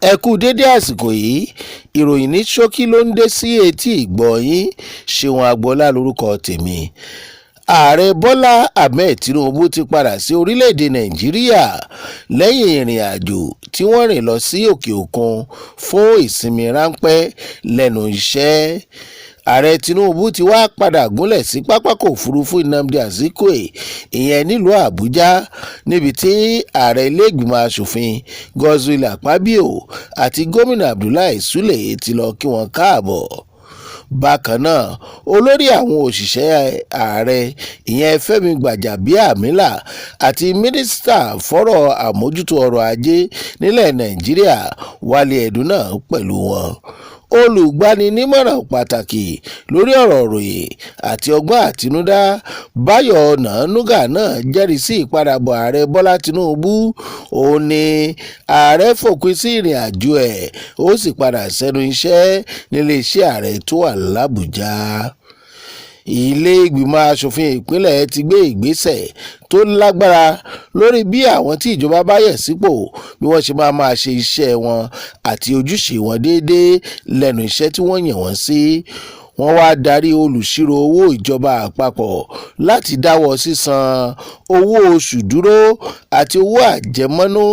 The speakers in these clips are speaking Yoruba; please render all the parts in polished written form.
Ẹ kú dédé àsìkò yìí. Ìròyìn ní ṣókí ló ń dé sí etí ìgbọ́ yín. Ṣéun Agboola lórúkọ tèmi. Ààrẹ Bọ́lá Ahmed Tinubu ti padà sí orílẹ̀-èdè Nàìjíríà lẹ́yìn ìrìn àjò tí wọ́n rìn lọ sí òkè òkun fún ìsinmi ráńpẹ́ lẹ́nu iṣẹ́. Ààrẹ Tinubu ti wá padà gúnlẹ̀ sí pápákọ̀ òfurufú Nnamdi Azikiwe, ìyẹn nílùú Àbújá, níbi tí ààrẹ ilé-ìgbìmọ̀ asòfin Godswill Akpabio àti Gómìnà Abdullahi Sule ti lọ kí wọ́n káàbọ̀. Bákan náà, olórí àwọn òṣìṣẹ́ ààrẹ, ìyẹn Fẹ́mi Gbàjàbíàmílà, àti mínísítà fọ́rọ̀ àmójútó ọrọ̀ ajé nílẹ̀ Nàìjíríà, Wálé Ẹdùn náà pẹ̀lú wọn. Olùgbaninímọ̀ràn pàtàkì lórí ọ̀rọ̀ ìròyìn àti ọgbọ́n àtinúdá, Báyọ̀ Ọ̀nànúgà náà jẹ́rìí sí ìpadàbọ̀ Ààrẹ Bọ́lá Tinubu. Ó ní ààrẹ fòpin sí ìrìn àjò ẹ̀, ó sì padà sẹ́nu iṣẹ́ níléeṣẹ́ ààrẹ tó wà làbújá. Ilé ìgbìmọ̀ asòfin ìpínlẹ̀ ti gbé ìgbésẹ̀ tó lágbára lórí bí àwọn tí ìjọba bá yàn sípò, bí wọ́n ṣe máa máa ṣe iṣẹ́ wọn àti ojúṣe wọn déédéé lẹ́nu iṣẹ́ tí wọ́n yàn wọ́n sí. Wọ́n wáá darí olùṣírò owó ìjọba àpapọ̀ láti dáwọ́ sísan owó oṣù dúró àti owó àjẹmọ́nú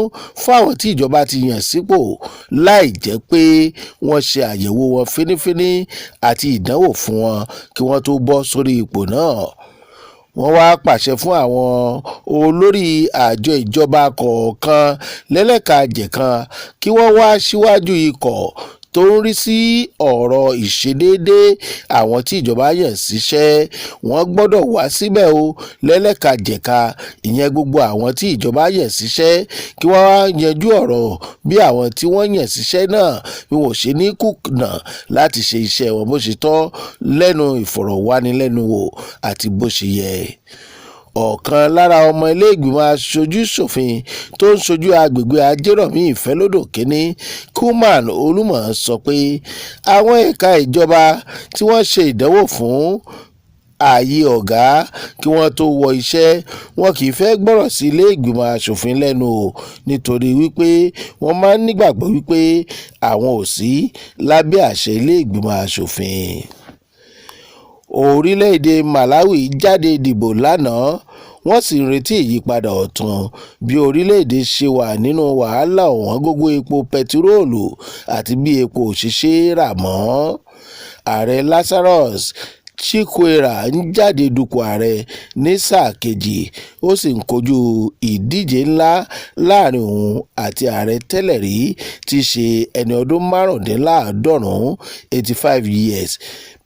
fáwọn tí ìjọba ti yàn sípò láì jẹ́ pé wọ́n ṣe àyẹ̀wò wọn fínífíní àti ìdánwò fún wọn kí wọ́n tó bọ́ sórí ipò náà. Wọ́n wáá pàṣẹ fún àwọn olórí àjọ ìjọba kọ̀ọ̀kan lẹ́lẹ́kajẹ̀ka kí wọ́n wá síwájú ikọ̀ tó ń rí sí ọ̀rọ̀ ìṣedéédé àwọn tí ìjọba yàn síṣẹ́. Wọ́n gbọ́dọ̀ wá síbẹ̀ o lẹ́lẹ́kajẹ̀ka, ìyẹn gbogbo àwọn tí ìjọba yàn síṣẹ́, kí wọ́n wá yanjú ọ̀rọ̀ bí àwọn tí wọ́n yàn síṣẹ́ náà bí wọ́n ṣe ní kùnà láti ṣe iṣẹ́ wọn bó ṣe tọ́ lẹ́nu ìfọ̀rọ̀wánilẹ́nuwò àti bó ṣe yẹ. Ọ̀kan lára ọmọ ilé-ìgbìmọ̀ aṣojú-ṣòfin tó ń ṣojú àgbègbè Ajérọ̀mí Ìfẹ́lódò Kínní, Kulman Olúmọ, sọ pé àwọn ẹ̀ka ìjọba tí wọ́n ṣe ìdánwò fún ààyè ọ̀gá kí wọ́n tóó wọ iṣẹ́, wọn kì í fẹ́ẹ́ gbọ́rọ̀ sí ilé-ìgbìmọ̀ asòfin lẹ́nu o, nítorí wípé wọ́n máa ń nígbàgbọ́ wípé àwọn ò sí lábẹ́ àṣẹ ilé-ìgbìmọ̀ asòfin. Orílẹ̀-èdè Malawi jáde dìbò lánàá, wọ́n sì ń retí ìyípadà ọ̀tun bí orílẹ̀-èdè ṣe wà nínú wàhálà ọ̀wọ́ngógó epo bẹntiróòlù àti bí epo ò ṣe ṣeé rà mọ́. Ààrẹ Lazarus Chakwera ń jáde dupò ààrẹ ní sáà kejì, ó sì ń kojú ìdíje ńlá láàrin òun àti ààrẹ tẹ́lẹ̀ rí tí í ṣe ẹni ọdún 95, 85 years,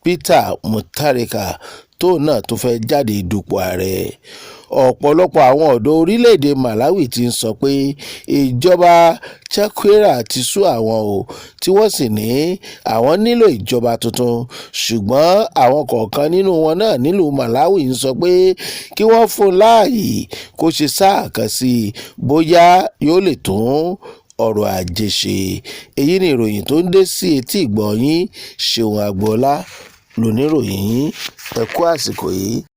Peter Mutharika, tóun náà tó fẹ́ẹ́ jáde dupò ààrẹ. Ọ̀pọ̀lọpọ̀ àwọn ọ̀dọ́ orílẹ̀-èdè Malawi ti ń sọ pé ìjọba Chakwera ti sú àwọn o, tí wọ́n sì ní àwọn nílò ìjọba tuntun. Ṣùgbọ́n àwọn kọ̀ọ̀kan nínú wọn náà nílùú Malawi ń sọ pé kí wọ́n fún un láàyè kó ṣe sáà kan sí i, bóyá yóò lè tún ọrọ̀ ajé ṣe. Èyí ni ìròyìn tó ń dé sí etí ìgbọ́ yín. Ṣéun Agboola lóníròyìn yín. Ẹ kú àsìkò yìí.